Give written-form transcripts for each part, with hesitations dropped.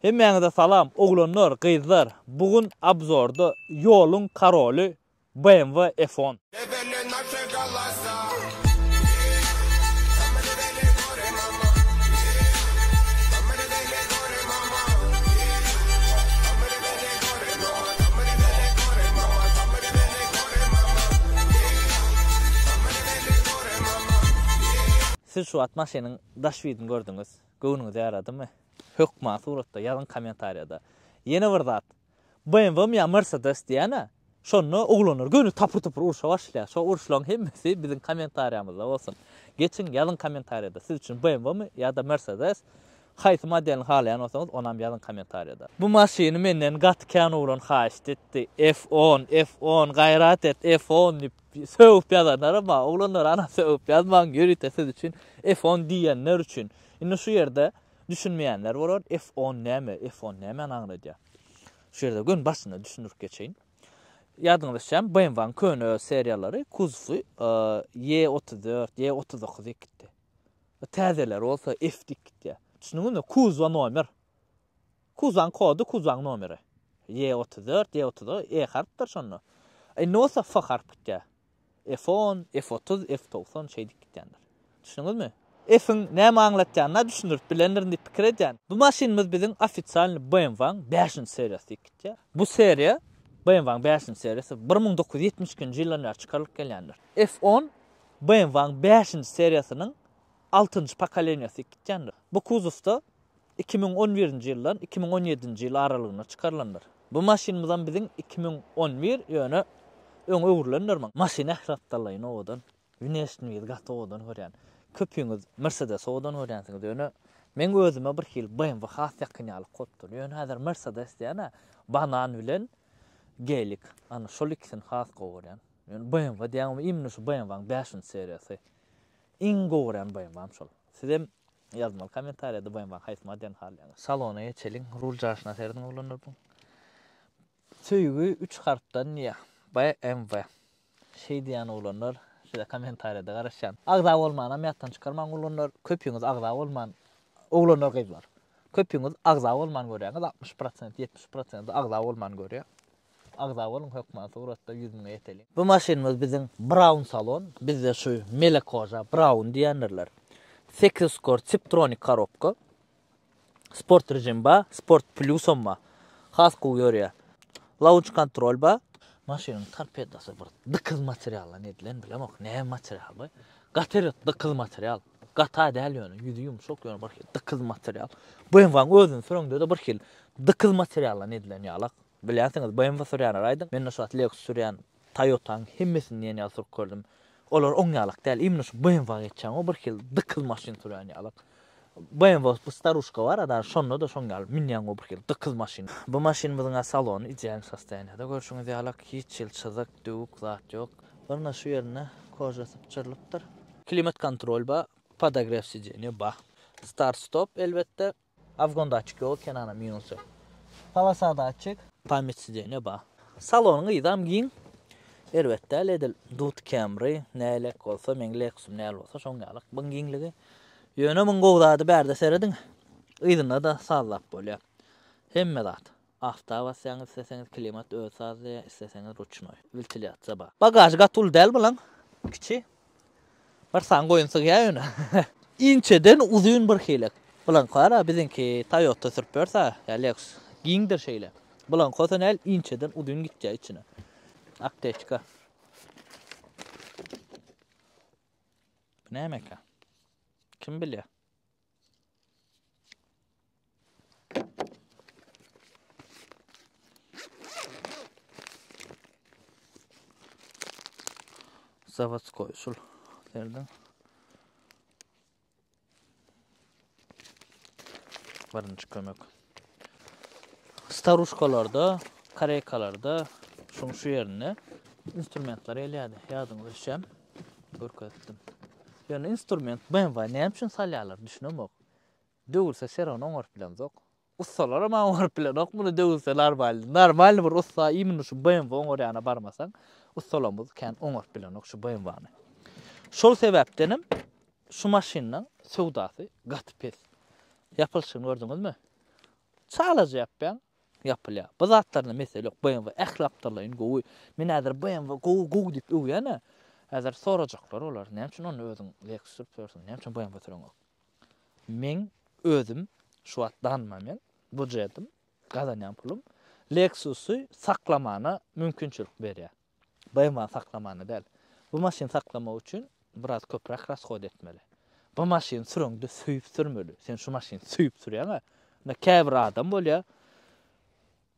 Hemmäňize salam oglanlar gyzlar bu gün obzorda ýoluň karoly BMW F on. Siz şu wagt maşynyň daş widini gördüňiz. Göwnüňize ýaradymy? Hökman suratda ýazyň kommentariýada. Ýene bir zat. BMW-mi ýa Mercedes diýýän-ä. Şonda oglanlar göni tapyr-tupur urşa başlaýar. Şo uruşlaryň hemmesi biziň kommentariýamyzda bolsun. Geçiň, ýazyň kommentariýada. Siz üçin BMW-mi ýa-da Mercedes? Haýsy modelini halaýan bolsaňyz, onam ýazyň kommentariýada. Bu maşyny menden gaty kän oglan haýyşt etdi. F-on, F-on, gaýrat et, F-on diýip sögüp ýazanlaram bar. Oglanlar ana sögüp ýazmaň, ýörite siz üçin F-on diýenler üçin. Indi şu ýerde düşünmeýänler bolar, F-on näme, F-on nämäni aňladýar? Şu ýerde göni başyndan düşündirip geçeýin. Ýadyňyza düşýärmi, BMW-niň köne seriýalary kuzwy E 34, E 39 diýip gitdi. Täzeleri bolsa F diýip gitýär. Düşündiňizmi? Kuzwa nomer. Kuzwaň kody, kuzwaň nomeri. E 34, E 39, E harpdyr şonda. Indi bolsa F harp gitýär. F on, F 30, F 90 şeýdip gitýändir. Düşündiňizmi? F-iň näme aňlatýanyna düşündirip bilendirin diýip pikir edýän. Bu maşynymyz biziň ofitsialnyý BMW-nyň bäşinji seriýasy diýip gitýär. Bu seriýa BMW-nyň bäşinji seriýasy 1972-nji ýyldan bäri çykarylyp gelýändir. F on BMW-nyň bäşinji seriýasynyň altynjy pokoleniýasy diýip gitýändir. Bu kuzowda 2011-nji ýyldan 2017-nji ýyl aralygynda çykarylandyr. Bu maşynymyzam biziň 2011, ýöne öňe öwrülendir. Maşyn ähli gapdallaýyn owadan. Wneşnyňyzy gaty owadan görýän. Köpüňiz Mercedes owadan görýänsiňiz, ýöne meň özüme bir hili BMW has ýakyn ýaly bolup dur. Ýöne häzir Mercedes diýýän-ä, banan bilen Gelik. Ana şol ikisini has gowy görýän. Ýöne BMW diýýän, imенно şu BMW-nyň bäşinji seriýasy. Iň gowy görýän BMW-m şol. Sizem ýazmaly kommentariýada BMW-nyň haýsy modelini halaýaňyz. Salona geçeliň. Rul jaşyna serediň oglanlar bu. Söýgi üç harpdan diýýär. BMW. Şeý diýýän oglanlar size kommentariýada garaşýan. Agza bolmanam ýatdan çykarmaň oglanlar. Köpüňiz agza bolman oglanlar gyzlar. Köpüňiz agza bolman görýäňiz 60 prosent 70 prosenti agza bolman görýär. Agza boluň hökman suratda 100 müňe ýeteliň. Bu maşynymyz biziň brown salon. Bizde şu mele koža brown diýendirler. 8 skor tiptronik korobka. Sport rejim ba, sport plusam ba. Has gowy ýörýär. Launch kontrol ba. Maşynyň torpedasy bir dykyz materialdan edilen, bilemok näme material bu. Gaty erbet dykyz material. Gata däl ýöne, ýüzi ýumşak ýöne bir hili dykyz material. BMW-nyň özüni süreňde-de bir hili dykyz materialdan edilen ýalak. Bilýänsiňiz, BMW sürýänler aýdyň. Men-de şu wagt Lexus sürýän. Toyotanyň hemmesini diýen ýaly sürüp gördüm. Olar oň ýalak däl. Imенно şu BMW-a geçýäň, o bir hili dykyz maşyn sürýän ýalak. BMW bu staruşka bar a şonda-da şoň ýaly münýäň o bir hili dykyz maşyn. Bu maşynymyzyň a salony idealny sostoýaniýada görşüňiz ýalak hiç hili çyzyk, döwük zat ýok. Birine şu ýerinde koža sypjyrylypdyr. Klimat kontrol bar, podogrew sideniýa bar. Start stop elbetde. Afgon datçik ýok eken ana minusy. Polasa datçik. Pamýat sideniýa bar. Salonyň yzam giň. Erbet däl edil dut Camry nälik bolsa meň Lexusum näl bolsa şoň ýaly buň giňligi. Ýöne muň gowy zady bärde serediň. Yzynda-da sazlap bolýar. Hemme zat. Awta basýaňyz isleseňiz klimat özi sazlaýar isleseňiz ruçnoý. Wentilýasiýa bar. Bagažy gaty uly däl bulaň. Kiçi. Bir sany goýun sygýar ýöne. Inçeden uzyn bir hili. Bulaňky bar-a biziňki Toyota sürüp ýörse, ýa Lexus giňdir şeýle. Bulaňky bolsa näl inçeden uzyn gitýär içine. Aptečka. Bu nämekä? Kim bilýär? Zawodskoý usul. Serden. Birinji kömek. Staruşkalarda, koreykalarda şuň şu ýerinde instrumentler gelýärdi. Ýadyňyza düşýärmi? Görkezipdim. Ýöne instrument BMW näme üçin salýarlar düşünemok. Döwülse serony oňaryp bilemzok. Ussalaram oňaryp bilenok muny döwülse normalny. Normalny bir ussa imенно şu BMW oňarýana barmasaň ussalarymyz kän oňaryp bilenok şu BMW-ny. Şol sebäpdenem şu maşynyň söwdasy gaty pes. Ýapylyşyny gördüňizmi? Çalaja ýapýaň, ýapylýar. Bu zatlarda mesele ýok. BMW ähli gapdallaýyn gowy. Men häzir BMW gowy, gowy diýip öwýän-ä. Häzir sorajaklar olar. Näme üçin onda özüň Lexus sürüp ýörsüň? Näme üçin BMW süreňok? Meň özüm şu wagt danma men bujetim, gazanýan pulum Lexus-y saklamana mümkinçilik berýär. BMW-ny saklamana däl. Bu maşyny saklamak üçin biraz köpräk rashod etmeli. Bu maşyny süreňde söýüp sürmeli. Sen şu maşyny söýüp sürýäň-ä. Ine käbir adam bolýar,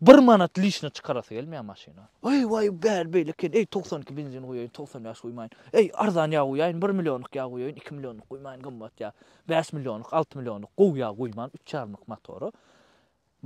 bir manat lişni çykarasy gelmeýär maşyna. Eý, waý, bäri beýle eken, eý, 92 benzin guýaýyn, 95 guýmaýyn. Eý, arzan ýag guýaýyn, bir millionlyk ýag guýaýyn, iki millionlyk guýmaýyn, gymmat ýag. Bäş millionlyk, alty millionlyk gowy ýag guýman, üç ýarymlyk motora.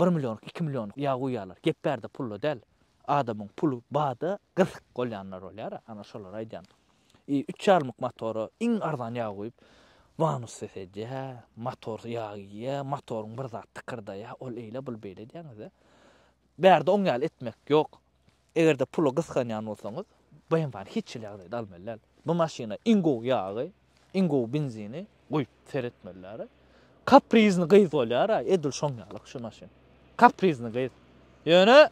Bir millionlyk, iki millionlyk ýag guýýarlar. Gep bärde pulda däl. Adamyň puly bada gysyk bolýanlar bolýar-a, ana şolary aýdýan. I üç ýarymlyk motora iň arzan ýag guýup, wanus ses edýär, motor ýag iýýär, motoryň bir zat tykyrdaýar, ol eýle, bul beýle diýýäňiz-de. Bärde oň ýaly etmek ýok. Eger-de pula gysganýan bolsaňyz, BMW-ny hiç hili ýagdaýda almaly däl. Bu maşyna iň gowy ýagy, iň gowy benzini guýup seretmeliler. Kaprizny gyz bolýar-a, edil şoň ýaly şu maşyn. Kaprizny gyz. Ýöne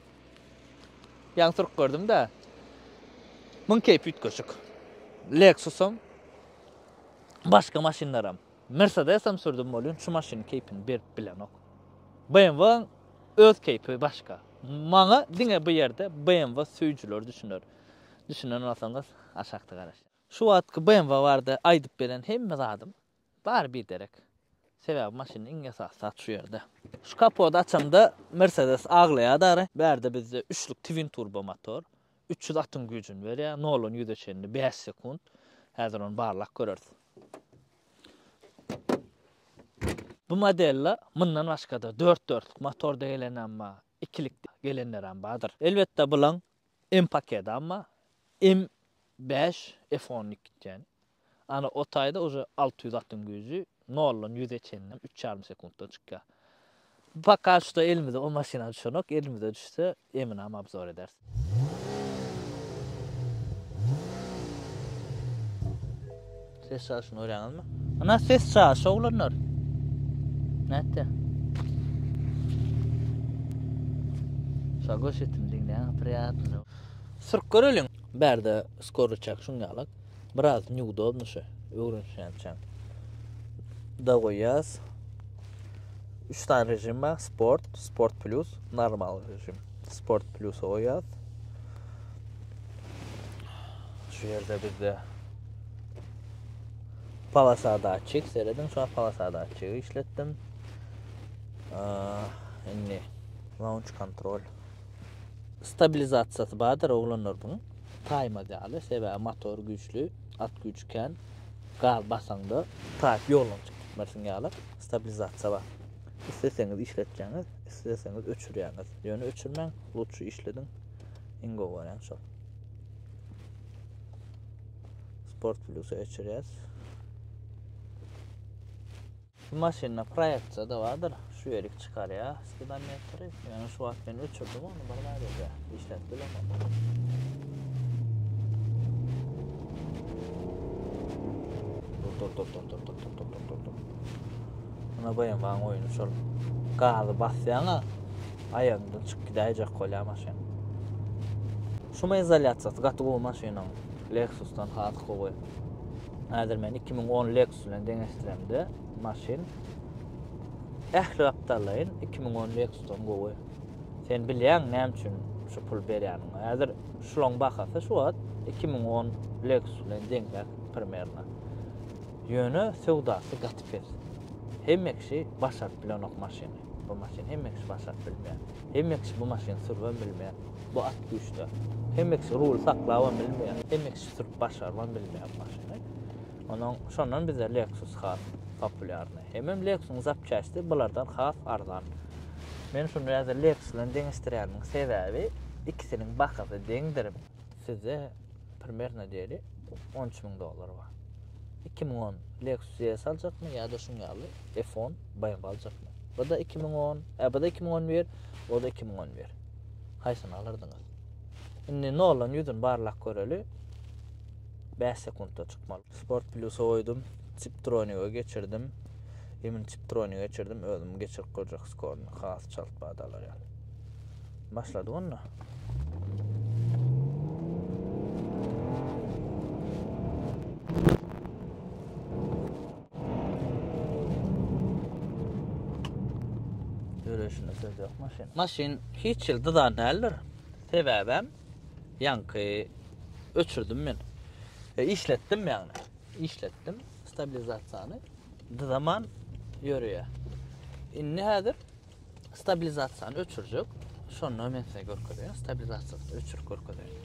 ýaňy sürüp gördüm-de. Muň keýpi üýtgeşik. Lexus-am, başga maşynlaram. Mercedes-em sürdüm welin şu maşynyň keýpini berip bilenok. BMW-iň öz keýpi başga. Maňa diňe bu ýerde BMW söýüjiler düşüner. Düşünen bolsaňyz aşakda garaşýan. Şu wagtky BMW barada aýdyp beren hemme zadym bary biderek. Sebäbi maşynyň iň esasy zat şu ýerde. Şu kapody açamda Mercedes aglaýar dary. Bärde bizde üçlük twin turbo motor. 300 atyň güýjüni berýär. Noldan ýüze çenli 5 sekunt. Häzir ony barlap göreris. Bu modelde mundan başga-da dört dörtlük motorda gelenem bar, ikilik gelenlerem bardyr. Elbetde bulaň M pakedam bar, M bäş F on dik gitýän. Ana o taýda uje 600 atyň güýji noldan ýüze çenli üç ýarym sekuntda çykýar. Poka şuda elimize o maşyna düşenok, elimize düşse M-inam obzor ederis. Ses çalşyny görýäňizmi? Ana ses çalşy oglanlar. Nätdi? Şa göz etimi diňleýän priýatny. Sürüp göreliň. Bärde skor çek şuň ýalak. Biraz neudobny şu. Öwrenişýänçäň. Da goýýas. 3 sany rejim bar. Sport, Sport plus, normal rejim. Sport plusa goýýas. Şu ýerde bizde polasa datçik serediň şu polasa datçigi işletdim. Indi launch control stabilizasiýasy bardyr oglanlar buň. Taýmaz ýaly, sebäbi motor güýçli, at güýji kän. Gaz basaňda taýyp ýoldan çykyp gitmersiň ýaly stabilizasiýa bar. Isleseňiz işletýäňiz, isleseňiz öçürýäňiz. Ýöne öçürmäň, lutşy işlediň. Iň gowy wariant şol. Sport Plus-a öçürýäs. Bu maşynda proýeksiýa-da bardyr. Şu ýerik çykarýar spidometri. Ýöne şu wagt men öçürdim ony bir zat edýär. Işläp bilemok. Dur dur dur dur dur dur dur dur dur dur. Muna BMW-nyň oýny şol. Gazy basýaň-a, aýagyňdan çykyp gidäýjek bolýar maşyn. Şuma izolýasiýasy gaty gowy maşynyň. Lexus-dan has gowy. Häzir men 2010 Lexus bilen deňeşdiremde maşyn ähli gapdallaýyn 2010 Lexus-dan gowy. Sen bilýäň näme üçin şu pul berýäniňi. Häzir şulaň bahasy şu wagt 2010 Lexus bilen deňräk primerno. Ýöne söwdasy gaty pes. Hemme kişi başaryp bilenok maşyny. Bu maşyny hemme kişi başaryp bilmeýär. Hemme kişi bu maşyny sürübem bilmeýär. Bu at güýçde. Hemme kişi ruly saklabam bilmeýär. Hemme kişi sürüp başarybam bilmeýär bu maşyny. Onuň şondan bize Lexus has populýarny. Hemem Lexusyň zapçasti bulardan has arzan. Men şuny häzir Lexus bilen deňeşdirýänimiň sebäbi ikisiniň bahasy deňdir. Sizde primerno diýeli 13 müň dollar bar. 2010 Lexus ES aljakmy ýa-da şuň ýaly F10 BMW aljakmy? Bu da 2010, e, bu da 2011, o da 2011. Haýsyny alardyňyz? Indi noldan ýüzüni barlap göreli. 5 sekuntda çykmaly. Sport Plus-a goýdum. Tiptronic-e geçirdim. Ýemin Tiptronic geçirdim, özüm geçirip görjek skoryny has çalt bat alar ýaly. Başladyk onda. Ýöreýşinde söz ýok maşyn. Maşyn hiç ýyl dyzan däldir. Sebäbem ýaňky öçürdim men. E, işletdim ýagny. Işletdim stabilizasiýany. Dyzaman ýöreýär. Indi häzir stabilizasiýany öçürjek. Şonda men size görkezeýin. Stabilizasiýasyny öçürip görkezeýin.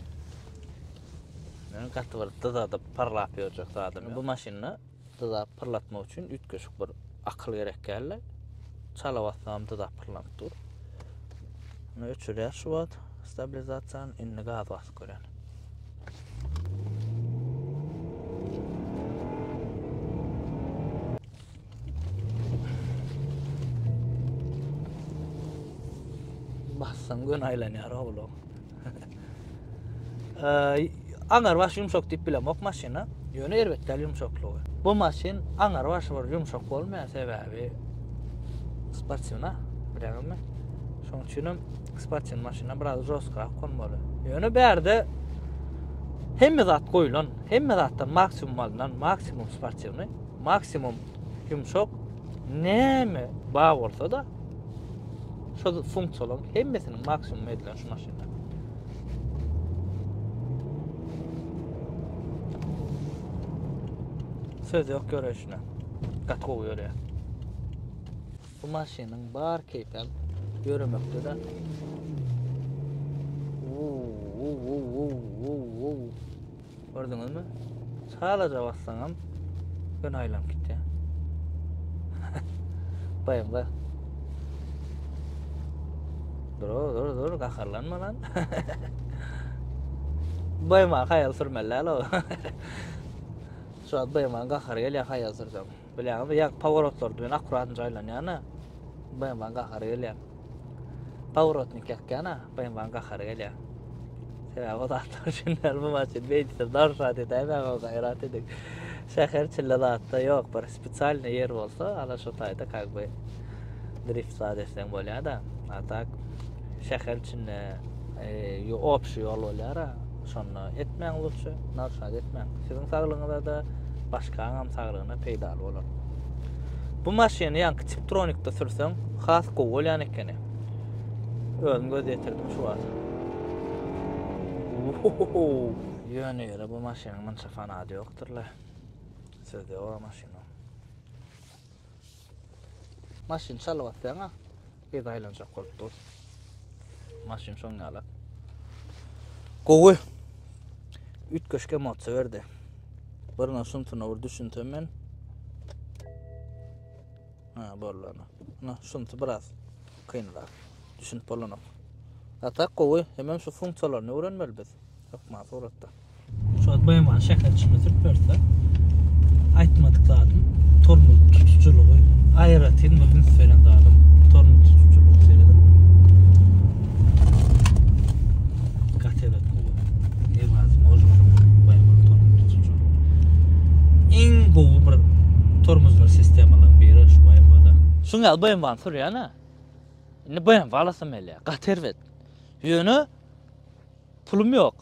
Men gaty bir dyzadyp pyrlap ýörjek zadym ýok. Bu maşynda dyzap pyrlatmak üçin üýtgeşik bir akyl gerek däldi. Çala bassam dyzap pyrlanyp dur. Muny öçürýär şu wagt stabilizasiýany. Indi gaz basyp görýän. Bassaň göni aýlanýar oglan. Aňar baş ýumşak diýip bilemok maşyna. Ýöne erbet däl ýumşaklygy. Bu maşyn aňar başy bir ýumşak bolmaýar sebäbi sportiwna bilýäňizmi? Şonuň üçin hem sportiw maşyna biraz žostkyrak bolmaly. Ýöne bärde hemme zat goýlan, hemme zatdan maksimum alnan, maksimum sportiwny, maksimum ýumşak näme bar bolsa-da Şo funksiýalaryň hemmesiniň maksimumy edilen şu maşynda. Söz ýok ýöreýşine. Gaty gowy ýöreýär. Bu maşynyň bar keýpem ýöremekde-de. Gördüňizmi? Çalaja bassaňam göni aýlanyp gitýär. BMW. Dur, dur, dur, gaharlanma lan. BMW haýal sürmeli däl o. Şu wagt BMW-niň gahary gelýär haýal sürsem. Bilýäňizmi, ýa poworotlarda men akkuratynja aýlanýan-a. BMW-niň gahary gelýär. Powrotnik ýakýan-a, BMW-niň gahary gelýär. Sebäbi o zatlar üçin däl bu maşyn. Beýdse darşat edäýmäň o gaýrat ediň. Şäher içinde zatda ýok, bir spesialnyý ýer bolsa, ana şo taýda kak by drift zat etseň bolýar-da. A tak şäher içinde e, obşi ýol bolýar-a. Şonda etmäň lutşy, narşat etmäň. Siziň saglygyňyza-da, başgaňam saglygyna peýdaly bolar. Bu maşyny ýaňky Tiptronikde sürseň has gowy bolýan ekeni. Özüm göz ýetirdim şu wagt. Ýöne ýere bu maşynyň munça fanady ýokdur-la. Söz ýok maşynyň. Maşyn çalyp atsaň-a, yza aýlanjak bolup dur. Maşyn şoň ýaly. Gowy. Üýtgeşik emosiýa berdi. Birine şunsyna bir düşünsem men. Ha, boldy ana. Ana, şunsy biraz kynrak. Düşünip bolanok. Atak gowy. Hemem şu funksiýalaryny öwrenmeli biz. Hökman suratda. Şu wagt BMW-ny şäher içinde sürüp berse, aýtmadyk zadym tormoz tutujylygy. Aýratyn bir üns beren zadym tormoz tutujylygy serediň. Gaty erbet gowy. Newazmojno BMW tormoz tutujylygy. Iň gowy bir tormozlar sistemalaryň biri şu BMW-da. Şuň ýaly BMW-ny sürýän-ä. Indi BMW alasym gelýär. Gaty erbet. Ýöne Pulum ýok.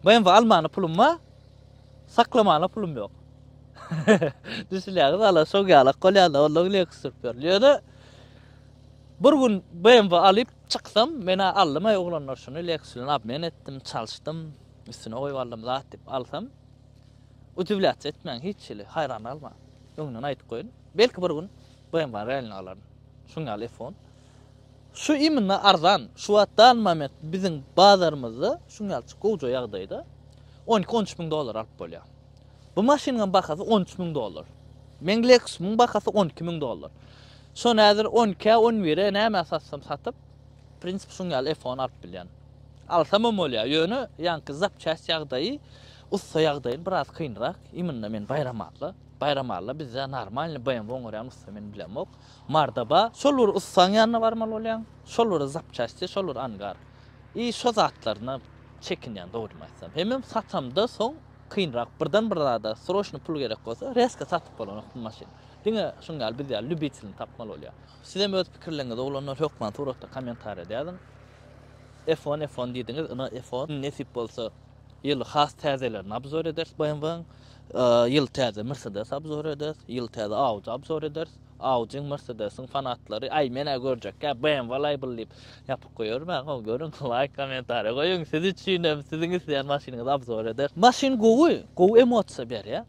BMW almana pulum bar, saklamana pulum ýok. Düşünýäňiz, ala şoň ýalak bolýanda ondan Lexus sürüp ýörün. Ýöne bir gün BMW alyp çyksam, men-ä aldym-aý oglanlar şuny Lexus bilen obmen etdim, çalyşdym, üstüne goýup aldym zat diýip alsam, udivlýatsiýa etmäň hiç hili, haýran galmaň. Öňünden aýdyp goýun. Belki bir gün BMW-ni realny alaryn. Şuň ýaly F-on. Şu imенно arzan, şu wagt dan moment biziň bazarymyzda şuň ýaly gowja ýagdaýda 12-13 müň dollar alyp bolýar. Bu maşynyň bahasy 13 müň dollar. Meň Lexus'umyň bahasy 12 müň dollar. Şony häzir 12-ä, 11-e nämä satsam satyp, prinsip şuň ýaly F-on alyp bilýän. Alsamam bolýar, ýöne ýaňky zapçast ýagdaýy, ussa ýagdaýyny biraz kynrak. Imенно men Baýramalla. Baýramalla bizde normalny BMW oňarýan ussa men bilemok. Marda ba, şol bir ussaň ýanyna barmaly bolýaň, şol bir zapçasti, şol bir angar. I şo zatlaryna çekinýän dogrymy aýtsam. Hemem satamda soň kynrak birden bir zada sroçny pul gerek bolsa rezko satyp bolanok bu maşyny. Diňe şuň ýaly biz ýaly lýubitelini tapmaly bolýar. Sizem öz pikirleriňizi oglanlar hökman suratda kommentariýada ýazyň. F-on F-on diýdiňiz, ynha F-on. Nesip bolsa ýyly has täzelerini obzor ederis BMW-iň. Ýyl täze Mercedes obzor ederis, ýyl täze Audi obzor ederis. Audi-iň, Mercedes-iň fanatlary, aý men-ä görjekkä BMW laýbl diýip ýapyp goýarmaň, how görüň, laýk, kommentariýa goýuň, siz üçinem siziň isleýän maşynyňyzy obzor ederis. Maşyn gowy, gowy emosiýa berýär.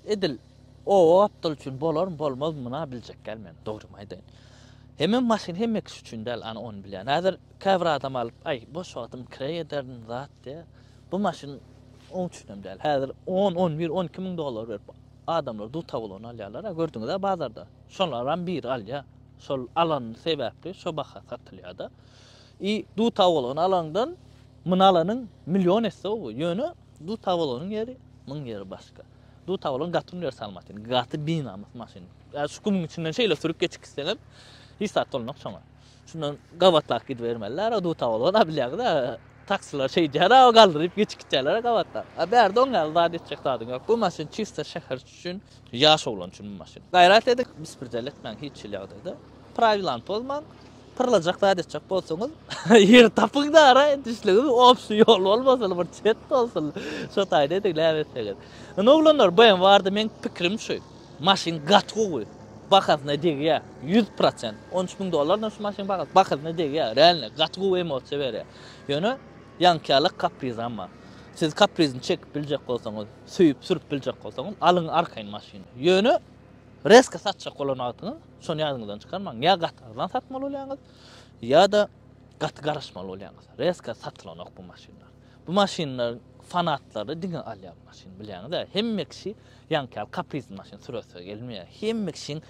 Edil oba gapdal üçin bolarmy, bolmazmy muny-a biljek däl men, dogrymy aýdaýyn. Hemem maşyn hemme kişi üçin däl, ana ony bilýän. Häzir käbir adam alyp, aý boş wagtym kireý ederin zat diýýär. Bu maşyn oň üçinem däl. Häzir on, on bir, 12 müň dollar berip adamlar dutawulony alýarlar-a, gördüňiz-ä bazarda. Şolaram biri alýar. Şol alany sebäpli şo baha satylýar-da. I dutawulony alaňdan muny alanyň million esse gowy. Ýöne dutawulonyň ýeri, muň ýeri başga. Dutawulon gaty uniwersal maşyn. Gaty binamys maşyn. Ýa şu gumuň içinden şeýle sürüp geçip gitseňem hiç zat bolmaz şoňa. Şundan gabatlap gidibermeliler. Dutawulon a bilýäňiz-ä taksiler şeýdýär-ä galdyryp geçip gitýärler gabatlap. A bärde oň ýaly zat etjek zadyň ýok. Bu maşyn çista şäher üçin, ýaş oglan üçin bu maşyn. Gaýrat ediň, bispridel etmäň hiç hili ýagdaýda. Prawilany pozmaň. Pyrlajak zat etjek bolsaňyz, ýer tapyň-da ara düşlügiňiz obşy ýol bolmasyn, bir çet bolsun. Şo taýda ediň, näme etseňiz. Indi oglanlar, BMW barada meň pikirim şu. Maşyn gaty gowy. Bahasyna degýär. 100%. 13 müň dollardan şu maşyn bahasy. Bahasyna degýär. Realno gaty gowy emosiýa berýär. Ýöne ýaňky ýaly kaprizam bar. Siz kaprizini çekip biljek bolsaňyz, söýüp sürüp biljek bolsaňyz, alyň arkaýyn maşyny. Ýöne Rezko satjak bolan wagtyňyz şony ýadyňyzdan çykarmaň. Ýa gaty arzan satmaly bolýaňyz, ýa-da gaty garaşmaly bolýaňyz. Rezko satylanok bu maşynlar. Bu maşynlaryň fanatlary diňe alýar bu maşyny bilýäňiz-ä. Hemme kişi ýaňky ýaly kaprizli maşyn süresi gelmeýär. Hemme kişiň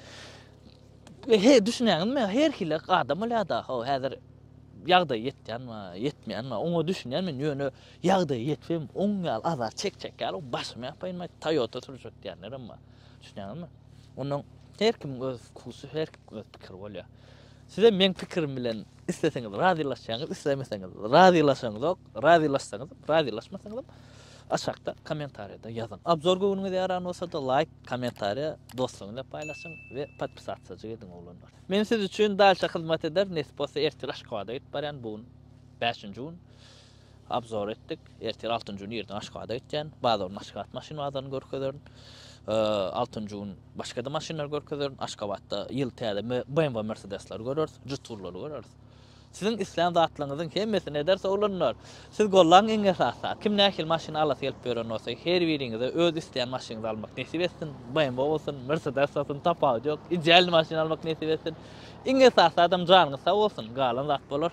he düşünýäňizmi? Her hili adam bolýar-da. Hawa, häzir ýagdaýy ýetýän bar, ýetmeýän bar. Oňa düşünýän men, ýöne ýagdaýy ýetsem, oň ýaly azar çekjek ýaly başymy ýapaýyn, Toyota sürjek diýenlerem bar. Düşünýäňizmi? Ondan her kimiň öz wkusy, her kimiň öz pikiri bolýar. Sizem meň pikirim bilen isleseňiz razylaşýaňyz, islemeseňiz razylaşaňyzok, razylaşsaňyz, razylaşmasaňyzam aşakda kommentariýada ýazyň. Obzor göwnüňize ýaran bolsa-da laýk, kommentariýa dostlaryňyz bilen paýlaşyň we podpisatsyjyk ediň oglanlar. Men siz üçin dalşa hyzmat eder, nesip bolsa ertir Aşgabada gidip barýan, bu gün bäşinji gün. Obzor etdik. Ertir altynjy gün irden Aşgabada gitýän. Bazar gün Aşgabat maşyn bazaryny görkezerin. Altynjy gün başga-da maşynlary görkezerin. Aşgabatda ýyl täze BMW Mercedesleri göreris, Jetourlary göreris. Siziň islän zatlaryňyzyň hemmesini ederis oglanlar. Siz gollaň iň esasy zat. Kim nähili maşyn alasy gelip ýören bolsa, her biriňize öz isleýän maşynyňyzy almak nesip etsin. BMW bolsun, Mercedes bolsun, tapawudy ýok. Idealny maşyn almak nesip etsin. Iň esasy zadam janyňyz sag bolsun, galan zat bolar.